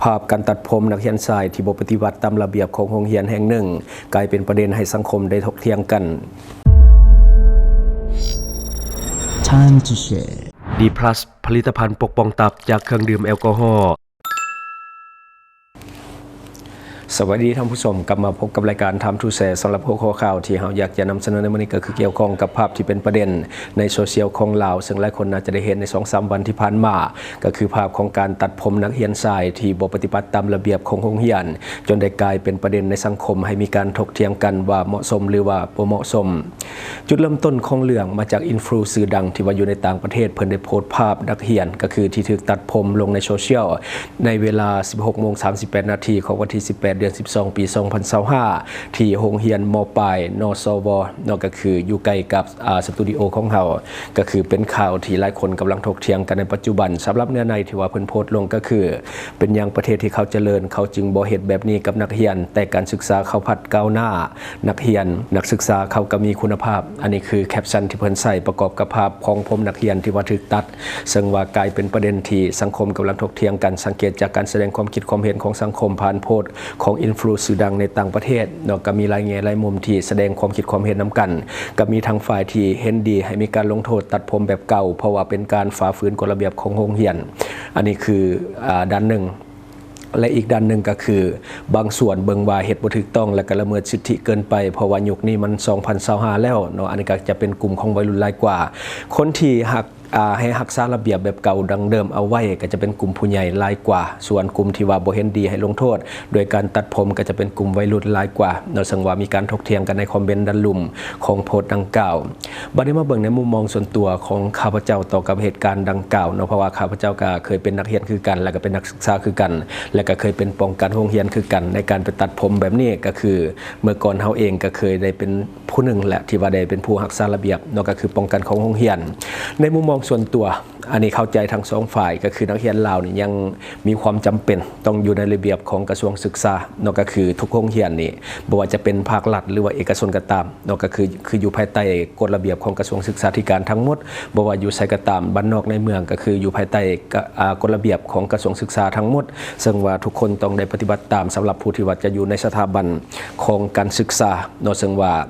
ພາບການຕັດຜົມນັກຮຽນຊາຍທີ່ບໍ່ປະຕິບັດຕາມລະບຽບຂອງໂຮງຮຽນແຫ່ງໜຶ່ງ ກາຍເປັນປະເດັນໃຫ້ສັງຄົມໄດ້ຖົກຖຽງກັນ. Time to share. ດີພລັສ ຜະລິດຕະພັນປົກປ້ອງຕັບຈາກເຄື່ອງດື່ມແອລກໍຮໍ. ສະບາຍດີທ່ານຜູ້ຊົມ, ກັບມາພົບກັບລາຍການ Time to Share ສຳລັບຫົວຂໍ້ຂ່າວທີ່ເຮົາຢາກຈະນຳສະເໜີໃນມື້ນີ້ ກໍຄືກ່ຽວຂ້ອງກັບພາບທີ່ເປັນປະເດັນໃນໂຊຊຽວຂອງລາວ, ເຊິ່ງຫຼາຍຄົນໜ້າຈະໄດ້ເຫັນໃນສອງສາມວັນທີ່ຜ່ານມາ ກໍຄືພາບຂອງການຕັດຜົມນັກຮຽນຊາຍທີ່ບໍ່ປະຕິບັດຕາມລະບຽບຂອງໂຮງຮຽນ, ຈົນໄດ້ກາຍເປັນປະເດັນໃນສັງຄົມໃຫ້ມີການຖົກຖຽງກັນວ່າເໝາະສົມ ຫຼື ວ່າບໍ່ເໝາະສົມ. ຈຸດເລີ່ມຕົ້ນຂອງເລື່ອງມາຈາກອິນຟລູຊື່ດັງທີ່ວ່າຢູ່ໃນຕ່າງປະເທດ, ເພິ່ນໄດ້ໂພສພາບນັກຮຽນ ກໍຄືທີ່ຖືກຕັດຜົມລົງໃນໂຊຊຽວ ໃນເວລາສິບຫົກໂມງສາມສິບແປດນາທີຂອງວັນທີສິບແປດ ເດືອນສິບສອງ ປີສອງພັນຊາວຫ້າ ທີ່ໂຮງຮຽນ ມ.ປາຍ ນສວ ເນາະ, ກໍຄືຢູ່ໃກ້ກັບ ອາ ສະຕູດິໂອຂອງເຮົາ, ກໍຄືເປັນຂ່າວທີ່ຫຼາຍຄົນກຳລັງຖົກຖຽງກັນໃນປັດຈຸບັນ. ສຳລັບເນື້ອໃນທີ່ວ່າເພິ່ນໂພສລົງກໍຄື ເປັນຫຍັງປະເທດທີ່ເຂົາຈະເລີນ ເຂົາຈຶ່ງບໍ່ເຮັດແບບນີ້ກັບນັກຮຽນ, ແຕ່ການສຶກສາເຂົາພັດກ້າວໜ້າ, ນັກຮຽນ ນັກສຶກສາເຂົາກໍມີຄຸນນະພາບ. ອັນນີ້ຄືແຄັບຊັນທີ່ເພິ່ນໃສ່ປະກອບກັບພາບຂອງຜົມນັກຮຽນທີ່ວ່າຖືກຕັດ, ເຊິ່ງວ່າກາຍເປັນປະເດັນທີ່ສັງຄົມກຳລັງຖົກຖຽງກັນ. ສັງເກດຈາກການສະແດງຄວາມຄິດຄວາມເຫັນຂອງສັງຄົມຜ່ານໂພສຂອງອິນຟລູຊື່ດັງໃນຕ່າງປະເທດເນາະ, ກໍມີຫຼາຍແງ່ຫຼາຍມຸມທີ່ສະແດງຄວາມຄິດຄວາມເຫັນນຳກັນ, ກໍມີທັງຝ່າຍທີ່ເຫັນດີໃຫ້ມີການລົງໂທດຕັດຜົມແບບເກົ່າ ເພາະວ່າເປັນການຝ່າຝືນກົດລະບຽບຂອງໂຮງຮຽນ. ອັນນີ້ຄື ອາ ດ້ານໜຶ່ງ. ແລະ ອີກດ້ານໜຶ່ງກໍຄື ບາງສ່ວນເບິ່ງວ່າເຮັດບໍ່ຖືກຕ້ອງ ແລະ ກໍລະເມີດສິດທິເກີນໄປ, ເພາະວ່າຍຸກນີ້ມັນສອງພັນຊາວຫ້າແລ້ວເນາະ. ອັນນີ້ກໍຈະເປັນກຸ່ມຂອງໄວລຸ້ນຫຼາຍກວ່າ, ຄົນທີ່ຮັກ ອາ ໃຫ້ຮັກສາລະບຽບແບບເກົ່າດັ່ງເດີມເອົາໄວ້ ກໍຈະເປັນກຸ່ມຜູ້ໃຫຍ່ຫຼາຍກວ່າ, ສ່ວນກຸ່ມທີ່ວ່າບໍ່ເຫັນດີໃຫ້ລົງໂທດໂດຍການຕັດຜົມ ກໍຈະເປັນກຸ່ມໄວລຸ້ນຫຼາຍກວ່າເນາະ, ເຊິ່ງວ່າມີການຖົກຖຽງກັນໃນຄອມເມັນດ້ານລຸ່ມຂອງໂພສດັ່ງກ່າວ. ບັດນີ້ມາເບິ່ງໃນມຸມມອງສ່ວນຕົວຂອງຂ້າພະເຈົ້າຕໍ່ກັບເຫດການດັ່ງກ່າວເນາະ, ເພາະວ່າຂ້າພະເຈົ້າກໍເຄີຍເປັນນັກຮຽນຄືກັນ ແລະ ກໍເປັນນັກສຶກສາຄືກັນ ແລະ ກໍເຄີຍເປັນປ້ອງກັນໂຮງຮຽນຄືກັນ. ໃນການໄປຕັດຜົມແບບນີ້ ກໍຄືເມື່ອກ່ອນເຮົາເອງກໍເຄີຍໄດ້ເປັນຜູ້ໜຶ່ງແຫຼະ ທີ່ວ່າໄດ້ເປັນຜູ້ຮັກສາລະບຽບເນາະ, ກໍຄືປ້ອງກັນຂອງໂຮງຮຽນ. ໃນມຸມມອງສ່ວນຕົວ ອັນນີ້ເຂົ້າໃຈທັງສອງຝ່າຍ, ກໍຄືນັກຮຽນລາວນີ້ຍັງມີຄວາມຈຳເປັນຕ້ອງຢູ່ໃນລະບຽບຂອງກະຊວງສຶກສາເນາະ, ກໍຄືທຸກໂຮງຮຽນນີ້ ບໍ່ວ່າຈະເປັນພາກລັດ ຫຼື ວ່າເອກະຊົນກໍຕາມ ເນາະ, ກໍຄື ຄືຢູ່ພາຍໃຕ້ກົດລະບຽບຂອງກະຊວງສຶກສາທິການທັງໝົດ, ບໍ່ວ່າຢູ່ໃສກໍຕາມ, ບ້ານນອກໃນເມືອງ ກໍຄືຢູ່ພາຍໃຕ້ ອາ ກົດລະບຽບຂອງກະຊວງສຶກສາທັງໝົດ, ເຊິ່ງວ່າທຸກຄົນຕ້ອງໄດ້ປະຕິບັດຕາມ ສຳລັບຜູ້ທີ່ວ່າຈະຢູ່ໃນສະຖາບັນຂອງການສຶກສາເນາະ, ເຊິ່ງວ່າ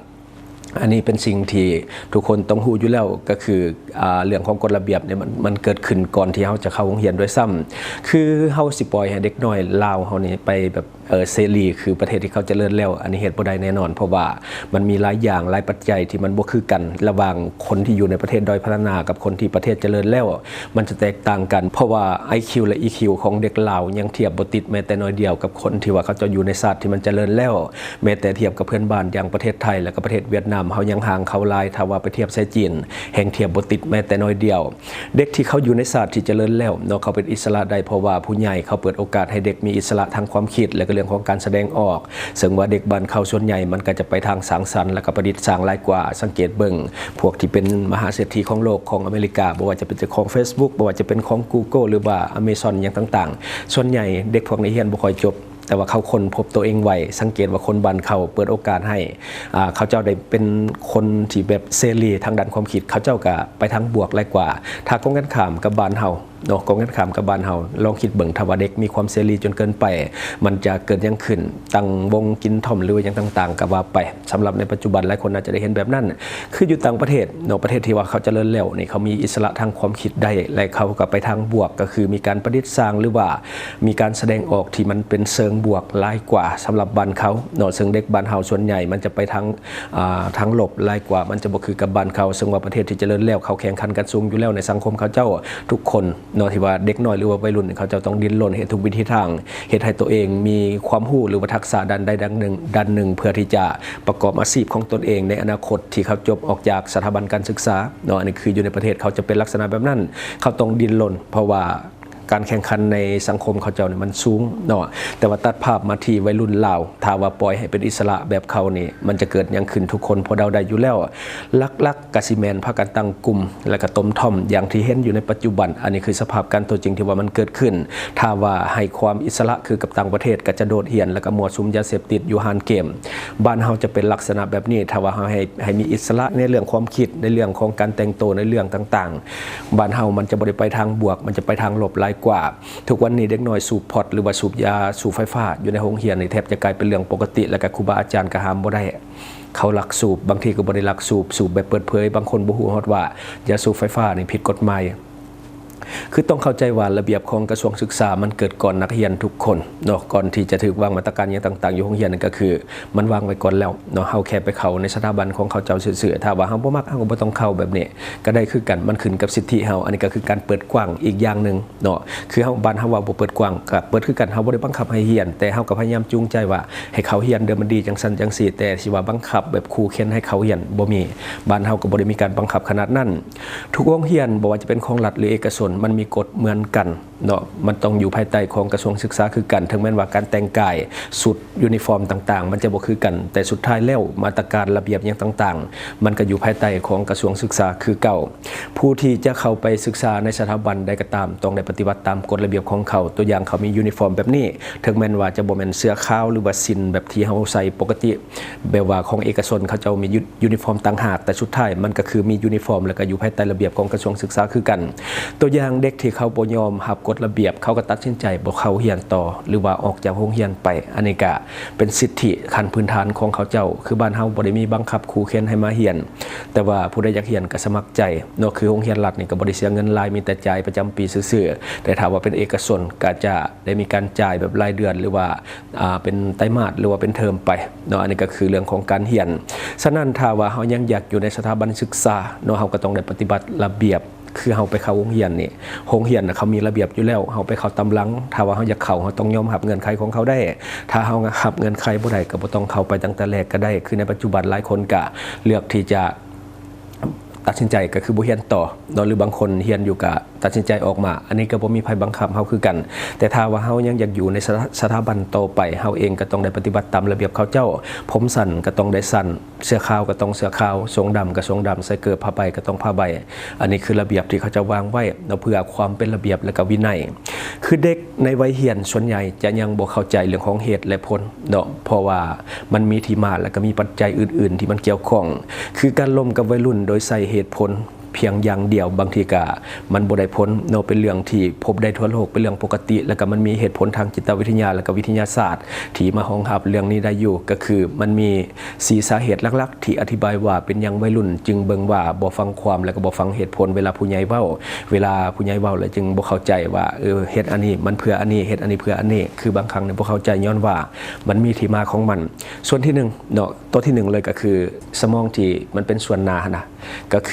ອັນນີ້ເປັນສິ່ງທີ່ທຸກຄົນຕ້ອງຮູ້ຢູ່ແລ້ວ, ກໍຄື ອາ ເລື່ອງຂອງກົດລະບຽບນີ້ ມັນ ມັນເກີດຂຶ້ນກ່ອນທີ່ເຮົາຈະເຂົ້າໂຮງຮຽນດ້ວຍຊ້ຳ. ຄືເຮົາຊິປ່ອຍໃຫ້ເດັກນ້ອຍລາວເຮົານີ້ໄປແບບ ເອີ ເສລີຄືປະເທດທີ່ເຂົາຈະເລີນແລ້ວ, ອັນນີ້ເຮັດບໍ່ໄດ້ແນ່ນອນ, ເພາະວ່າມັນມີຫຼາຍຢ່າງ, ຫຼາຍປັດໄຈທີ່ມັນບໍ່ຄືກັນ ລະຫວ່າງຄົນທີ່ຢູ່ໃນປະເທດດ້ອຍພັດທະນາກັບຄົນທີ່ປະເທດຈະເລີນແລ້ວ, ມັນຈະແຕກຕ່າງກັນ, ເພາະວ່າ ໄອຄິວ ແລະ ອີຄິວ ຂອງເດັກລາວຍັງທຽບບໍ່ຕິດແມ້ແຕ່ໜ້ອຍດຽວກັບຄົນທີ່ວ່າເຂົາເຈົ້າຢູ່ໃນຊາດທີ່ມັນຈະເລີນແລ້ວ, ແມ້ແຕ່ທຽບກັບເພື່ອນບ້ານຢ່າງປະເທດໄທ ແລະ ກໍປະເທດຫວຽດນາມ, ເຮົາຍັງຫ່າງເຂົາຫຼາຍ, ຖ້າວ່າໄປທຽບໃສ່ຈີນ ແຮ່ງທຽບບໍ່ຕິດແມ້ແຕ່ໜ້ອຍດຽວ. ເດັກທີ່ເຂົາຢູ່ໃນຊາດທີ່ຈະເລີນແລ້ວເນາະ, ເຂົາເປັນອິດສະຫຼະໄດ້ ເພາະວ່າຜູ້ໃຫຍ່ເຂົາເປີດໂອກາດໃຫ້ເດັກມີອິດສະຫຼະທາງຄວາມຄິດ ແລະ ກໍເລື່ອງຂອງການສະແດງອອກ, ເຊິ່ງວ່າເດັກບ້ານເຂົາສ່ວນໃຫຍ່ມັນກໍຈະໄປທາງສ້າງສັນ ແລະ ກໍປະດິດສ້າງຫຼາຍກວ່າ. ສັງເກດເບິ່ງພວກທີ່ເປັນມະຫາເສດຖີຂອງໂລກຂອງອາເມລິກາ, ບໍ່ວ່າຈະເປັນເຈົ້າຂອງ Facebook, ບໍ່ວ່າຈະເປັນຂອງ Google ຫຼືວ່າ Amazon ຫຍັງຕ່າງໆ, ສ່ວນໃຫຍ່ເດັກພວກນີ້ຮຽນບໍ່ຄ່ອຍຈົບ ແຕ່ວ່າເຂົາຄົ້ນພົບຕົວເອງໄວ, ສັງເກດວ່າຄົນບ້ານເຂົາເປີດໂອກາດໃຫ້ ອາ ເຂົາເຈົ້າໄດ້ເປັນຄົນທີ່ແບບເສລີທາງດ້ານຄວາມຄິດ, ເຂົາເຈົ້າກະໄປທາງບວກຫຼາຍກວ່າ. ຖ້າກົງກັນຂ້າມກັບບ້ານເຮົາເນາະ, ກົງກັນຂ້າມກັບບ້ານເຮົາ, ລອງຄິດເບິ່ງ, ຖ້າວ່າເດັກມີຄວາມເສລີຈົນເກີນໄປ, ມັນຈະເກີດຫຍັງຂຶ້ນ? ຕັ້ງວົງກິນທ່ອມ ຫຼືວ່າຫຍັງຕ່າງໆ ກໍວ່າໄປ. ສຳລັບໃນປັດຈຸບັນ ຫຼາຍຄົນອາດຈະໄດ້ເຫັນແບບນັ້ນ, ຄືຢູ່ຕ່າງປະເທດເນາະ, ປະເທດທີ່ວ່າເຂົາຈະເລີນແລ້ວນີ້ ເຂົາມີອິດສະຫຼະທາງຄວາມຄິດໄດ້ ແລະ ເຂົາກໍໄປທາງບວກ, ກໍຄືມີການປະດິດສ້າງ ຫຼືວ່າ ມີການສະແດງອອກທີ່ມັນເປັນເຊີງບວກຫຼາຍກວ່າສຳລັບບ້ານເຂົາເນາະ, ເຊິ່ງເດັກບ້ານເຮົາສ່ວນໃຫຍ່ມັນຈະໄປທາງ ອາ ທາງລົບຫຼາຍກວ່າ, ມັນຈະບໍ່ຄືກັບບ້ານເຂົາ, ເຊິ່ງວ່າປະເທດທີ່ຈະເລີນແລ້ວ ເຂົາແຂ່ງຂັນກັນສູງຢູ່ແລ້ວໃນສັງຄົມເຂົາເຈົ້າ. ທຸກຄົນເນາະ ທີ່ວ່າເດັກນ້ອຍ ຫຼືວ່າໄວລຸ້ນ ເຂົາເຈົ້າຕ້ອງດີ້ນລົນເຮັດທຸກວິທີທາງ, ເຮັດໃຫ້ຕົວເອງມີຄວາມຮູ້ ຫຼືວ່າທັກສະດ້ານໃດດ້ານໜຶ່ງ, ດ້ານໜຶ່ງ ເພື່ອທີ່ຈະປະກອບອາຊີບຂອງຕົນເອງໃນອະນາຄົດທີ່ເຂົາຈົບອອກຈາກສະຖາບັນການສຶກສາເນາະ. ອັນນີ້ຄືຢູ່ໃນປະເທດເຂົາຈະເປັນລັກສະນະແບບນັ້ນ, ເຂົາຕ້ອງດີ້ນລົນ ເພາະວ່າ ການແຂ່ງຂັນໃນສັງຄົມເຂົາເຈົ້ານີ້ມັນສູງເນາະ, ແຕ່ວ່າຕັດພາບມາທີ່ໄວລຸ້ນລາວ, ຖ້າວ່າປ່ອຍໃຫ້ເປັນອິດສະຫຼະແບບເຂົານີ້ ມັນຈະເກີດຫຍັງຂຶ້ນ ທຸກຄົນພໍເດົາໄດ້ຢູ່ແລ້ວ. ຫຼັກໆກະຊິແມ່ນພາກັນຕັ້ງກຸ່ມ ແລະ ກະຕົມທ່ອມຢ່າງທີ່ເຫັນຢູ່ໃນປັດຈຸບັນ. ອັນນີ້ຄືສະພາບການຕົວຈິງທີ່ວ່າມັນເກີດຂຶ້ນ. ຖ້າວ່າໃຫ້ຄວາມອິດສະຫຼະຄືກັບຕ່າງປະເທດ ກະຈະໂດດຫ້ຽນ ແລະ ກະມົ້ວສຸມຢາເສບຕິດຢູ່ຮ້ານເກມ. ບ້ານເຮົາຈະເປັນລັກສະນະແບບນີ້, ຖ້າວ່າເຮົາໃຫ້ ໃຫ້ມີອິດສະຫຼະໃນເລື່ອງຄວາມຄິດ, ໃນເລື່ອງຂອງການແຕ່ງໂຕ, ໃນເລື່ອງຕ່າງໆ, ບ້ານເຮົາມັນຈະບໍ່ໄດ້ໄປທາງບວກ, ມັນຈະໄປທາງລົບຫຼາຍ ກວ່າ. ທຸກວັນນີ້ເດັກນ້ອຍສູບພອດ ຫຼືວ່າສູບຢາສູບໄຟຟ້າຢູ່ໃນໂຮງຮຽນນີ້ແທບຈະກາຍເປັນເລື່ອງປົກກະຕິ ແລະກະຄູບາອາຈານກະຫ້າມບໍ່ໄດ້. ເຂົາລັກສູບ, ບາງທີກໍບໍ່ໄດ້ລັກສູບ, ສູບແບບເປີດເຜີຍ, ບາງຄົນບໍ່ຮູ້ຮອດວ່າຢາສູບໄຟຟ້ານີ້ຜິດກົດໝາຍ. ຄືຕ້ອງເຂົ້າໃຈວ່າລະບຽບຂອງກະຊວງສຶກສາມັນເກີດກ່ອນນັກຮຽນທຸກຄົນເນາະ, ກ່ອນທີ່ຈະຖືກວາງມາດຕະການຫຍັງຕ່າງໆຢູ່ໂຮງຮຽນນັ້ນ ກໍຄືມັນວາງໄວ້ກ່ອນແລ້ວເນາະ. ເຮົາແຄ່ໄປເຂົ້າໃນສະຖາບັນຂອງເຂົາເຈົ້າຊື່ໆ, ຖ້າວ່າເຮົາບໍ່ມັກ ເຮົາກໍບໍ່ຕ້ອງເຂົ້າແບບນີ້ກໍໄດ້ຄືກັນ, ມັນຂຶ້ນກັບສິດທິເຮົາ. ອັນນີ້ກໍຄືການເປີດກວ້າງອີກຢ່າງໜຶ່ງເນາະ. ຄືເຮົາ ບ້ານເຮົາວ່າບໍ່ເປີດກວ້າງ ກໍເປີດຄືກັນ, ເຮົາບໍ່ໄດ້ບັງຄັບໃຫ້ຮຽນ, ແຕ່ເຮົາກໍພະຍາຍາມຈູງໃຈວ່າໃຫ້ເຂົ້າຮຽນເດີ ມັນດີຈັ່ງຊັ້ນຈັ່ງຊີ້, ແຕ່ຊິວ່າບັງຄັບແບບຂູ່ເຂັນໃຫ້ເຂົ້າຮຽນ ບໍ່ມີ. ບ້ານເຮົາກໍບໍ່ໄດ້ມີການບັງຄັບຂະໜາດນັ້ນ. ທຸກໂຮງຮຽນ ບໍ່ວ່າຈະເປັນຂອງລັດ ຫຼື ເອກະຊົນ ມັນມີກົດເໝືອນກັນເນາະ, ມັນຕ້ອງຢູ່ພາຍໃຕ້ຂອງກະຊວງສຶກສາຄືກັນ. ເຖິງແມ່ນວ່າການແຕ່ງກາຍ, ຊຸດຢູນິຟອມຕ່າງໆ ມັນຈະບໍ່ຄືກັນ, ແຕ່ສຸດທ້າຍແລ້ວມາດຕະການລະບຽບຫຍັງຕ່າງໆ ມັນກໍຢູ່ພາຍໃຕ້ຂອງກະຊວງສຶກສາຄືເກົ່າ. ຜູ້ທີ່ຈະເຂົ້າໄປສຶກສາໃນສະຖາບັນໃດກໍຕາມ ຕ້ອງໄດ້ປະຕິບັດຕາມກົດລະບຽບຂອງເຂົາ. ຕົວຢ່າງ ເຂົາມີຢູນິຟອມແບບນີ້, ເຖິງແມ່ນວ່າຈະບໍ່ແມ່ນເສື້ອຂາວ ຫຼືວ່າສິ້ນແບບທີ່ເຮົາໃສ່ປົກກະຕິ, ແບບວ່າຂອງເອກະຊົນເຂົາເຈົ້າມີຢູ ຢູນິຟອມຕ່າງຫາກ, ແຕ່ສຸດທ້າຍມັນກໍຄືມີຢູນິຟອມ ແລ້ວກໍຢູ່ພາຍໃຕ້ລະບຽບຂອງກະຊວງສຶກສາຄືກັນ. ຕົວຢ່າງ ເດັກທີ່ເຂົາບໍ່ຍອມຮັບກົດລະບຽບ, ເຂົາກໍຕັດສິນໃຈບໍ່ເຂົ້າຮຽນຕໍ່ ຫຼືວ່າອອກຈາກໂຮງຮຽນໄປ. ອັນນີ້ກໍເປັນສິດທິຂັ້ນພື້ນຖານຂອງເຂົາເຈົ້າ. ຄືບ້ານເຮົາບໍ່ໄດ້ມີບັງຄັບຂູ່ເຂັນໃຫ້ມາຮຽນ, ແຕ່ວ່າຜູ້ໃດຢາກຮຽນກໍສະໝັກໃຈເນາະ. ຄືໂຮງຮຽນລັດນີ້ກໍບໍ່ໄດ້ເສຍເງິນຫຼາຍ, ມີແຕ່ຈ່າຍປະຈຳປີຊື່ໆ, ແຕ່ຖ້າວ່າເປັນເອກະຊົນກໍຈະໄດ້ມີການຈ່າຍແບບລາຍເດືອນ ຫຼືວ່າ ອ່າ ເປັນໄຕມາດ ຫຼືວ່າເປັນເທີມໄປເນາະ. ອັນນີ້ກໍຄືເລື່ອງຂອງການຮຽນ. ສະນັ້ນ ຖ້າວ່າເຮົາຍັງຢາກຢູ່ໃນສະຖາບັນສຶກສາເນາະ, ເຮົາກໍຕ້ອງໄດ້ປະຕິບັດລະບຽບ. ຄືເຮົາໄປເຂົ້າໂຮງຮຽນນີ້, ໂຮງຮຽນນະເຂົາມີລະບຽບຢູ່ແລ້ວ, ເຮົາໄປເຂົ້າຕາມຫຼັງ. ຖ້າວ່າເຮົາຢາກເຂົ້າ, ເຮົາຕ້ອງຍອມຮັບເງື່ອນໄຂຂອງເຂົາໄດ້. ຖ້າເຮົາຮັບເງື່ອນໄຂບໍ່ໄດ້, ກໍບໍ່ຕ້ອງເຂົ້າໄປຕັ້ງແຕ່ແລກກໍໄດ້. ຄືໃນປັດຈຸບັນ ຫຼາຍຄົນກໍເລືອກທີ່ຈະຕັດສິນໃຈ ກໍຄືບໍ່ຮຽນຕໍ່ເນາະ, ຫຼືບາງຄົນຮຽນຢູ່ກໍຕັດສິນໃຈອອກມາ. ອັນນີ້ກໍບໍ່ມີໃຜບັງຄັບເຮົາຄືກັນ. ແຕ່ຖ້າວ່າເຮົາຍັງຢາກຢູ່ໃນສະ ສະຖາບັນຕໍ່ໄປ, ເຮົາເອງກໍຕ້ອງໄດ້ປະຕິບັດຕາມລະບຽບເຂົາເຈົ້າ. ຜົມສັ້ນກໍຕ້ອງໄດ້ສັ້ນ, ເສື້ອຂາວກໍຕ້ອງເສື້ອຂາວ, ຊົງດຳກໍຊົງດຳ, ໃສ່ເກີບຜ້າໃບກໍຕ້ອງຜ້າໃບ. ອັນນີ້ຄືລະບຽບທີ່ເຂົາເຈົ້າວາງໄວ້ເນາະ ເພື່ອຄວາມເປັນລະບຽບ ແລະກະວິໄນ. ຄືເດັກໃນໄວຮຽນສ່ວນໃຫຍ່ຈະຍັງບໍ່ເຂົ້າໃຈເລື່ອງຂອງເຫດ ແລະ ຜົນເນາະ, ເພາະວ່າມັນມີທີ່ມາ ແລະກະມີປັດໄຈອື່ນໆທີ່ມັນກ່ຽວຂ້ອງ. ຄືການລົມກັບໄວລຸ້ນໂດຍໃຊ້ເຫດຜົນພຽງຢ່າງດຽວ ບາງທີກະມັນບໍ່ໄດ້ຜົນເນາະ, ເປັນເລື່ອງທີ່ພົບໄດ້ທົ່ວໂລກ, ເປັນເລື່ອງປົກກະຕິ ແລະກະມັນມີເຫດຜົນທາງຈິດຕະວິທະຍາ ແລະກະວິທະຍາສາດທີ່ມາຮອງຮັບເລື່ອງນີ້ໄດ້ຢູ່. ກໍຄືມັນມີ ສີ່ສາເຫດຫຼັກໆທີ່ອະທິບາຍວ່າເປັນຫຍັງໄວລຸ້ນຈຶ່ງເບິ່ງວ່າບໍ່ຟັງຄວາມ ແລະກໍບໍ່ຟັງເຫດຜົນເວລາຜູ້ໃຫຍ່ເວົ້າ. ເວລາຜູ້ໃຫຍ່ເວົ້າແລ້ວຈຶ່ງບໍ່ເຂົ້າໃຈວ່າ ເອີ ເຮັດອັນນີ້ມັນເພື່ອອັນນີ້, ເຮັດອັນນີ້ເພື່ອອັນນີ້. ຄືບາງຄັ້ງນີ້ບໍ່ເຂົ້າໃຈຍ້ອນວ່າມັນມີທີ່ມາຂອງມັນ. ສ່ວນທີໜຶ່ງເນາະ, ຕົວທີໜຶ່ງເລີຍກໍຄືສະໝອງທີ່ມັນເປັນສ່ວນໜ້າຫັ້ນນະ, ກໍຄື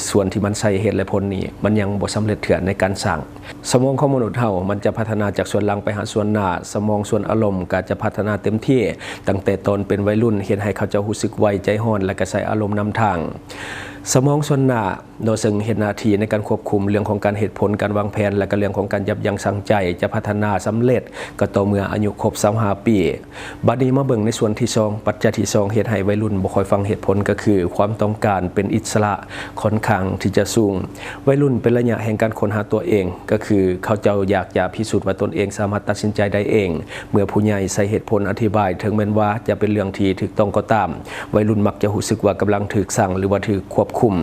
ສ່ວນທີ່ມັນໃຊ້ເຫດ ແລະ ຜົນນີ້ ມັນຍັງບໍ່ສຳເລັດເທື່ອໃນການສ້າງ. ສະໝອງຂອງມະນຸດເຮົາ ມັນຈະພັດທະນາຈາກສ່ວນຫຼັງໄປຫາສ່ວນໜ້າ. ສະໝອງສ່ວນອາລົມກໍຈະພັດທະນາເຕັມທີ່ ຕັ້ງແຕ່ຕອນເປັນໄວລຸ້ນ, ເຮັດໃຫ້ເຂົາເຈົ້າຮູ້ສຶກໄວໃຈຮ້ອນ ແລະ ກໍໃຊ້ອາລົມນຳທາງ. ສະໝອງສ່ວນໜ້າເນາະ, ເຊິ່ງເຮັດໜ້າທີ່ໃນການຄວບຄຸມເລື່ອງຂອງການເຫດຜົນ, ການວາງແຜນ ແລະ ກໍເລື່ອງຂອງການຢັບຢັ້ງຊົ່ງໃຈ, ຈະພັດທະນາສຳເລັດກໍຕໍ່ເມື່ອອາຍຸຄົບຊາວຫ້າປີ. ບາດນີ້ມາເບິ່ງໃນສ່ວນທີສອງ, ປັດໄຈທີສອງເຮັດໃຫ້ໄວລຸ້ນບໍ່ຄ່ອຍຟັງເຫດຜົນ ກໍຄືຄວາມຕ້ອງການເປັນອິດສະຫຼະ ຂ້ອນຂ້າງທີ່ຈະສູງ. ໄວລຸ້ນເປັນໄລຍະແຫ່ງການຄົ້ນຫາຕົວເອງ, ກໍຄືເຂົາເຈົ້າຢາກຈະພິສູດວ່າຕົນເອງສາມາດຕັດສິນໃຈໄດ້ເອງ. ເມື່ອຜູ້ໃຫຍ່ໃຊ້ເຫດຜົນອະທິບາຍ, ເຖິງແມ່ນວ່າຈະເປັນເລື່ອງທີ່ຖືກຕ້ອງກໍຕາມ, ໄວລຸ້ນມັກຈະຮູ້ສຶກວ່າກຳລັງຖືກສັ່ງ ຫຼືວ່າຖືກຄວບຄຸມ.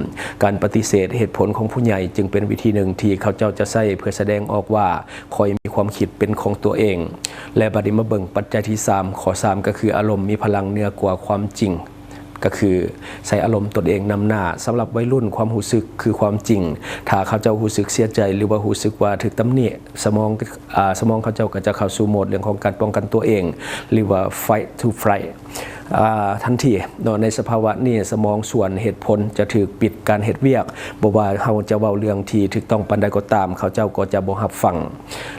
ການປະຕິເສດເຫດຜົນຂອງຜູ້ໃຫຍ່ຈຶ່ງເປັນວິທີໜຶ່ງທີ່ເຂົາເຈົ້າຈະໃຊ້ເພື່ອສະແດງອອກວ່າ ຂ້ອຍມີຄວາມຄິດເປັນຂອງຕົວເອງ. ແລະ ບັດນີ້ມາເບິ່ງປັດໄຈທີສາມ, ຂໍ້ສາມ ກໍຄືອາລົມມີພະລັງເໜືອກວ່າຄວາມຈິງ. ກໍຄືໃຊ້ອາລົມຕົນເອງນຳໜ້າ. ສຳລັບໄວລຸ້ນ, ຄວາມຮູ້ສຶກຄືຄວາມຈິງ. ຖ້າເຂົາເຈົ້າຮູ້ສຶກເສຍໃຈ ຫຼືວ່າຮູ້ສຶກວ່າຖືກຕຳໜິ, ສະໝອງ ອາ ສະໝອງເຂົາເຈົ້າກໍຈະເຂົ້າສູ່ໂໝດເລື່ອງຂອງການປ້ອງກັນຕົວເອງ ຫຼືວ່າ fight to flight ອາ ທັນທີເນາະ. ໃນສະພາວະນີ້, ສະໝອງສ່ວນເຫດຜົນຈະຖືກປິດການເຮັດວຽກ. ບໍ່ວ່າເຮົາຈະເວົ້າເລື່ອງທີ່ຖືກຕ້ອງປານໃດກໍຕາມ, ເຂົາເຈົ້າກໍຈະບໍ່ຮັບຟັງ.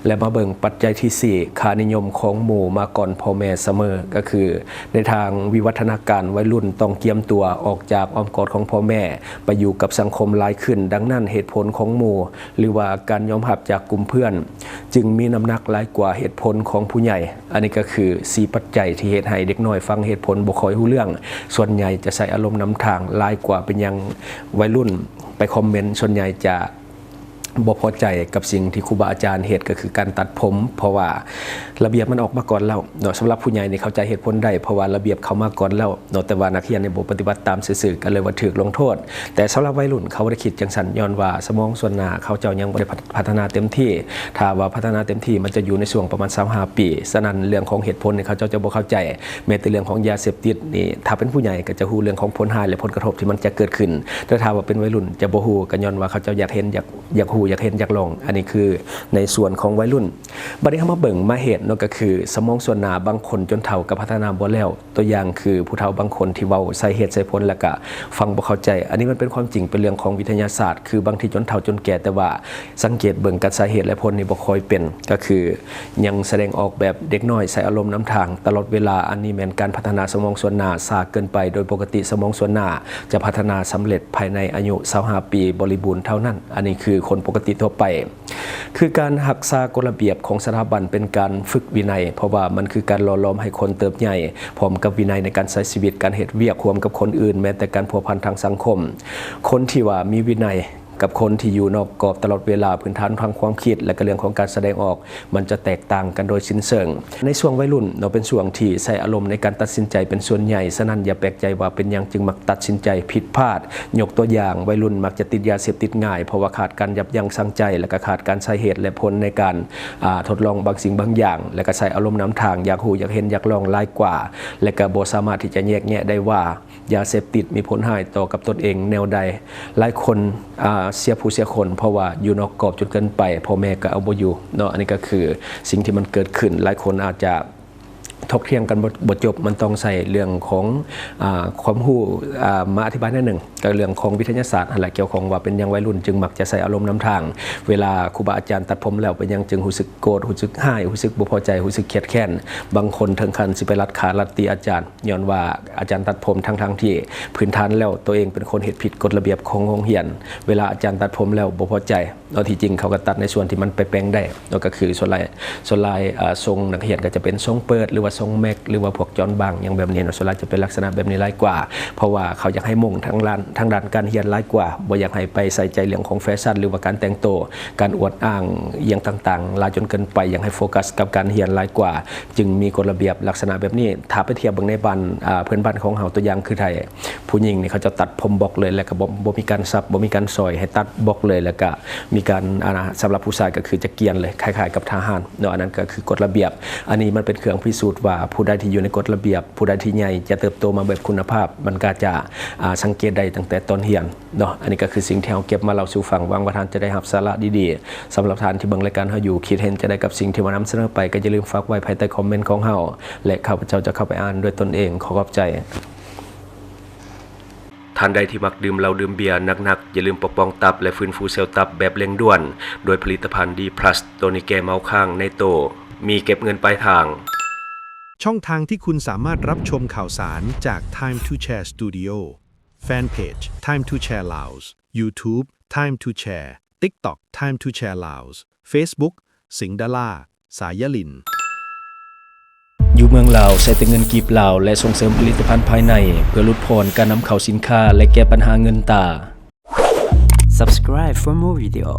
ແລະ ມາເບິ່ງປັດໄຈທີສີ່, ຄ່ານິຍົມຂອງໝູ່ມາກ່ອນພໍ່ແມ່ສະເໝີ. ກໍຄືໃນທາງວິວັດທະນາການ, ໄວລຸ້ນຕ້ອງກຽມຕົວອອກຈາກອ້ອມກອດຂອງພໍ່ແມ່, ໄປຢູ່ກັບສັງຄົມຫຼາຍຂຶ້ນ. ດັ່ງນັ້ນ, ເຫດຜົນຂອງໝູ່ ຫຼືວ່າການຍອມຮັບຈາກກຸ່ມເພື່ອນ ຈຶ່ງມີນ້ຳໜັກຫຼາຍກວ່າເຫດຜົນຂອງຜູ້ໃຫຍ່. ອັນນີ້ກໍຄືສີ່ປັດໄຈທີ່ເຮັດໃຫ້ເດັກນ້ອຍຟັງເຫດຜົນບໍ່ຄ່ອຍຮູ້ເລື່ອງ. ສ່ວນໃຫຍ່ຈະໃຊ້ອາລົມນຳທາງຫຼາຍກວ່າ. ເປັນຫຍັງໄວລຸ້ນໄປຄອມເມັນ ສ່ວນໃຫຍ່ຈະ ບໍ່ພໍໃຈກັບສິ່ງທີ່ຄູບາອາຈານເຮັດ ກໍຄືການຕັດຜົມ, ເພາະວ່າ ລະບຽບມັນອອກມາກ່ອນແລ້ວເນາະ. ສຳລັບຜູ້ໃຫຍ່ນີ້ເຂົ້າໃຈເຫດຜົນໄດ້ ເພາະວ່າລະບຽບເຂົ້າມາກ່ອນແລ້ວເນາະ, ແຕ່ວ່ານັກຮຽນນີ້ບໍ່ປະຕິບັດຕາມຊື່ໆ ກໍເລີຍວ່າຖືກລົງໂທດ. ແຕ່ສຳລັບໄວລຸ້ນເຂົາບໍ່ໄດ້ຄິດຈັ່ງຊັ້ນ, ຍ້ອນວ່າສະໝອງສ່ວນໜ້າເຂົາເຈົ້າຍັງບໍ່ໄດ້ພັດ ພັດທະນາເຕັມທີ່. ຖ້າວ່າພັດທະນາເຕັມທີ່ ມັນຈະຢູ່ໃນຊ່ວງປະມານຊາວຫ້າປີ. ສະນັ້ນເລື່ອງຂອງເຫດຜົນນີ້ເຂົາເຈົ້າຈະບໍ່ເຂົ້າໃຈ. ແມ້ແຕ່ເລື່ອງຂອງຢາເສບຕິດນີ້ ຖ້າເປັນຜູ້ໃຫຍ່ກໍຈະຮູ້ເລື່ອງຂອງຜົນຮ້າຍ ແລະ ຜົນກະທົບທີ່ມັນຈະເກີດຂຶ້ນ, ແຕ່ຖ້າວ່າເປັນໄວລຸ້ນຈະບໍ່ຮູ້, ກໍຍ້ອນວ່າເຂົາເຈົ້າຢາກເຫັນ ຢາກ ຢາກຮູ້ ຢາກເຫັນ ຢາກລອງ. ອັນນີ້ຄືໃນສ່ວນຂອງໄວລຸ້ນ. ບັດນີ້ເຮົາມາເບິ່ງມາເຫດເນາະ, ກໍຄືສະໝອງສ່ວນໜ້າບາງຄົນຈົນເຖົ້າກໍພັດທະນາບໍ່ແລ້ວ. ຕົວຢ່າງຄືຜູ້ເຖົ້າບາງຄົນທີ່ເວົ້າໃສ່ເຫດໃສ່ຜົນ ແລ້ວກະຟັງບໍ່ເຂົ້າໃຈ. ອັນນີ້ມັນເປັນຄວາມຈິງ, ເປັນເລື່ອງຂອງວິທະຍາສາດ, ຄືບາງທີຈົນເຖົ້າຈົນແກ່ ແຕ່ວ່າສັງເກດເບິ່ງກັບສາເຫດ ແລະ ຜົນນີ້ບໍ່ຄ່ອຍເປັນ, ກໍຄືຍັງສະແດງອອກແບບເດັກນ້ອຍ ໃຊ້ອາລົມນຳທາງຕະຫຼອດເວລາ. ອັນນີ້ແມ່ນການພັດທະນາສະໝອງສ່ວນໜ້າຊ້າເກີນໄປ. ໂດຍປົກກະຕິສະໝອງສ່ວນໜ້າຈະພັດທະນາສຳເລັດພາຍໃນອາຍຸຊາວຫ້າປີບໍລິບູນເທົ່ານັ້ນ. ອັນນີ້ຄືຄົນປົກກະຕິທົ່ວໄປ. ຄືການຮັກສາກົດລະບຽບຂອງສະຖາບັນເປັນການຝຶກວິໄນ, ເພາະວ່າມັນຄືການຫຼໍ່ຫຼອມໃຫ້ຄົນເຕີບໃຫຍ່ ພ້ອມກັບວິໄນໃນການໃຊ້ຊີວິດ, ການເຮັດວຽກຮ່ວມກັບຄົນອື່ນ, ແມ້ແຕ່ການພົວພັນທາງສັງຄົມ. ຄົນທີ່ວ່າມີວິໄນກັບຄົນທີ່ຢູ່ນອກກອບຕະຫຼອດເວລາ, ພື້ນຖານທາງຄວາມຄິດ ແລະ ກະເລື່ອງຂອງການສະແດງອອກ ມັນຈະແຕກຕ່າງກັນໂດຍສິ້ນເຊີງ. ໃນຊ່ວງໄວລຸ້ນເນາະ ເປັນຊ່ວງທີ່ໃຊ້ອາລົມໃນການຕັດສິນໃຈເປັນສ່ວນໃຫຍ່, ສະນັ້ນຢ່າແປກໃຈວ່າເປັນຫຍັງຈຶ່ງມັກຕັດສິນໃຈຜິດພາດ. ຍົກຕົວຢ່າງ, ໄວລຸ້ນມັກຈະຕິດຢາເສບຕິດງ່າຍ ເພາະວ່າຂາດການຢັບຢັ້ງຊົ່ງໃຈ ແລະ ກະຂາດການໃຊ້ເຫດ ແລະ ຜົນໃນການ ອ່າ ທົດລອງບາງສິ່ງບາງຢ່າງ ແລະ ກະໃຊ້ອາລົມນຳທາງ, ຢາກຮູ້ ຢາກເຫັນ ຢາກລອງຫຼາຍກວ່າ ແລະ ກະບໍ່ສາມາດທີ່ຈະແຍກແຍະໄດ້ວ່າ ຢາເສບຕິດມີຜົນຮ້າຍຕໍ່ກັບຕົນເອງແນວໃດ. ຫຼາຍຄົນ ອ່າ ເສຍຜູ້ເສຍຄົນ ເພາະວ່າຢູ່ນອກກອບຈົນເກີນໄປ, ພໍ່ແມ່ກໍເອົາບໍ່ຢູ່ເນາະ. ອັນນີ້ກໍຄືສິ່ງທີ່ມັນເກີດຂຶ້ນ. ຫຼາຍຄົນອາດຈະ ຖົກຖຽງກັນບໍ່ ບໍ່ຈົບ, ມັນຕ້ອງໃຊ້ເລື່ອງຂອງ ອ່າ ຄວາມຮູ້ ອ່າ ມາອະທິບາຍໜ້ອຍໜຶ່ງ, ກໍເລື່ອງຂອງວິທະຍາສາດຫັ້ນແຫຼະ ກ່ຽວຂ້ອງວ່າເປັນຫຍັງໄວລຸ້ນຈຶ່ງມັກຈະໃຊ້ອາລົມນຳທາງ. ເວລາຄູບາອາຈານຕັດຜົມແລ້ວ ເປັນຫຍັງຈຶ່ງຮູ້ສຶກໂກດ, ຮູ້ສຶກຮ້າຍ, ຮູ້ສຶກບໍ່ພໍໃຈ, ຮູ້ສຶກຄຽດແຄ້ນ? ບາງຄົນເຖິງຂັ້ນຊິໄປລັດຂ້າລັດຕີອາຈານ ຍ້ອນວ່າອາຈານຕັດຜົມ ທັງໆທີ່ພື້ນຖານແລ້ວຕົວເອງເປັນຄົນເຮັດຜິດກົດລະບຽບຂອງໂຮງຮຽນ. ເວລາອາຈານຕັດຜົມແລ້ວບໍ່ພໍໃຈ ເນາະ, ທີ່ຈິງເຂົາກໍຕັດໃນສ່ວນທີ່ມັນໄປແປງໄດ້ເນາະ, ກໍຄືສ່ວນຫຼາຍ ສ່ວນຫຼາຍ ເອີ ຊົງນັກຮຽນກໍຈະເປັນຊົງເປີດ ຫຼືວ່າຊົງແມັກ ຫຼືວ່າພວກຈອນບາງ ຫຍັງແບບນີ້ເນາະ. ສ່ວນຫຼາຍຈະເປັນລັກສະນະແບບນີ້ຫຼາຍກວ່າ, ເພາະວ່າເຂົາຢາກໃຫ້ມຸ່ງທາງດ້ານ ທາງດ້ານການຮຽນຫຼາຍກວ່າ, ບໍ່ຢາກໃຫ້ໄປໃສ່ໃຈເລື່ອງຂອງແຟຊັນ ຫຼືວ່າການແຕ່ງໂຕ, ການອວດອ້າງອີ່ຫຍັງຕ່າງໆຫຼາຍຈົນເກີນໄປ, ຢາກໃຫ້ໂຟກັສກັບການຮຽນຫຼາຍກວ່າ, ຈຶ່ງມີກົດລະບຽບລັກສະນະແບບນີ້. ຖ້າໄປທຽບເບິ່ງໃນບ້ານ ອ່າ ເພື່ອນບ້ານຂອງເຮົາ, ຕົວຢ່າງຄືໄທ ຜູ້ຍິງນີ້ເຂົາເຈົ້າຕັດຜົມບລັອກເລີຍ ແລ້ວກໍບໍ່ ບໍ່ມີການສັບ ບໍ່ມີການຊອຍ ໃຫ້ຕັດບລັອກເລີຍ, ແລ້ວກໍມີການ ອ່າ ສຳລັບຜູ້ຊາຍກໍຄືຈະກຽນເລີຍ ຄ້າຍໆກັບທະຫານເນາະ. ອັນນັ້ນກໍຄືກົດລະບຽບ. ອັນນີ້ມັນເປັນເຄື່ອງພິສູດວ່າຜູ້ໃດທີ່ຢູ່ໃນກົດລະບຽບ, ຜູ້ໃດທີ່ໃຫຍ່ຈະເຕີບໂຕມາແບບຄຸນນະພາບ, ມັນກໍຈະ ອ່າ ສັງເກດໄດ້ຕັ້ງແຕ່ຕອນຮຽນເນາະ. ອັນນີ້ກໍຄືສິ່ງທີ່ເຮົາເກັບມາເລົ່າສູ່ຟັງ, ຫວັງວ່າທ່ານຈະໄດ້ຮັບສາລະດີໆ. ສຳລັບທ່ານທີ່ເບິ່ງລາຍການເຮົາຢູ່, ຄິດເຫັນຈັ່ງໃດກັບສິ່ງທີ່ມານຳສະເໜີໄປ, ກໍຢ່າລືມຝາກໄວ້ພາຍໃຕ້ຄອມເມັນຂອງເຮົາ ແລະ ຂ້າພະເຈົ້າຈະເຂົ້າໄປອ່ານດ້ວຍຕົນເອງ. ຂໍຂອບໃຈ. ທ່ານໃດທີ່ມັກດື່ມເຫຼົ້າດື່ມເບຍໜັກໆ, ຢ່າລືມປົກປ້ອງຕັບ ແລະ ຟື້ນຟູເຊວຕັບແບບເລັ່ງດ່ວນ ດ້ວຍຜະລິດຕະພັນ D plus ໂຕນີ້ແກ້ເມົາຄ້າງໃນໂຕ, ມີເກັບເງິນປາຍທາງ. ช่องทางที่คุณสามารถรับชมข่าวสารจาก Time to Share Studio Fanpage Time to Share Laos, YouTube Time to Share, TikTok Time to Share Laos, Facebook ສິງດາລາ ສາຍຍະລິນ. ຢູ່ເມືອງລາວໃຊ້ແຕ່ເງິນກີບລາວ ແລະ ສົ່ງເສີມຜະລິດຕະພັນພາຍໃນ ເພື່ອຫຼຸດຜ່ອນການນຳເຂົ້າສິນຄ້າ ແລະ ແກ້ບັນຫາເງິນຕາ. Subscribe for more video.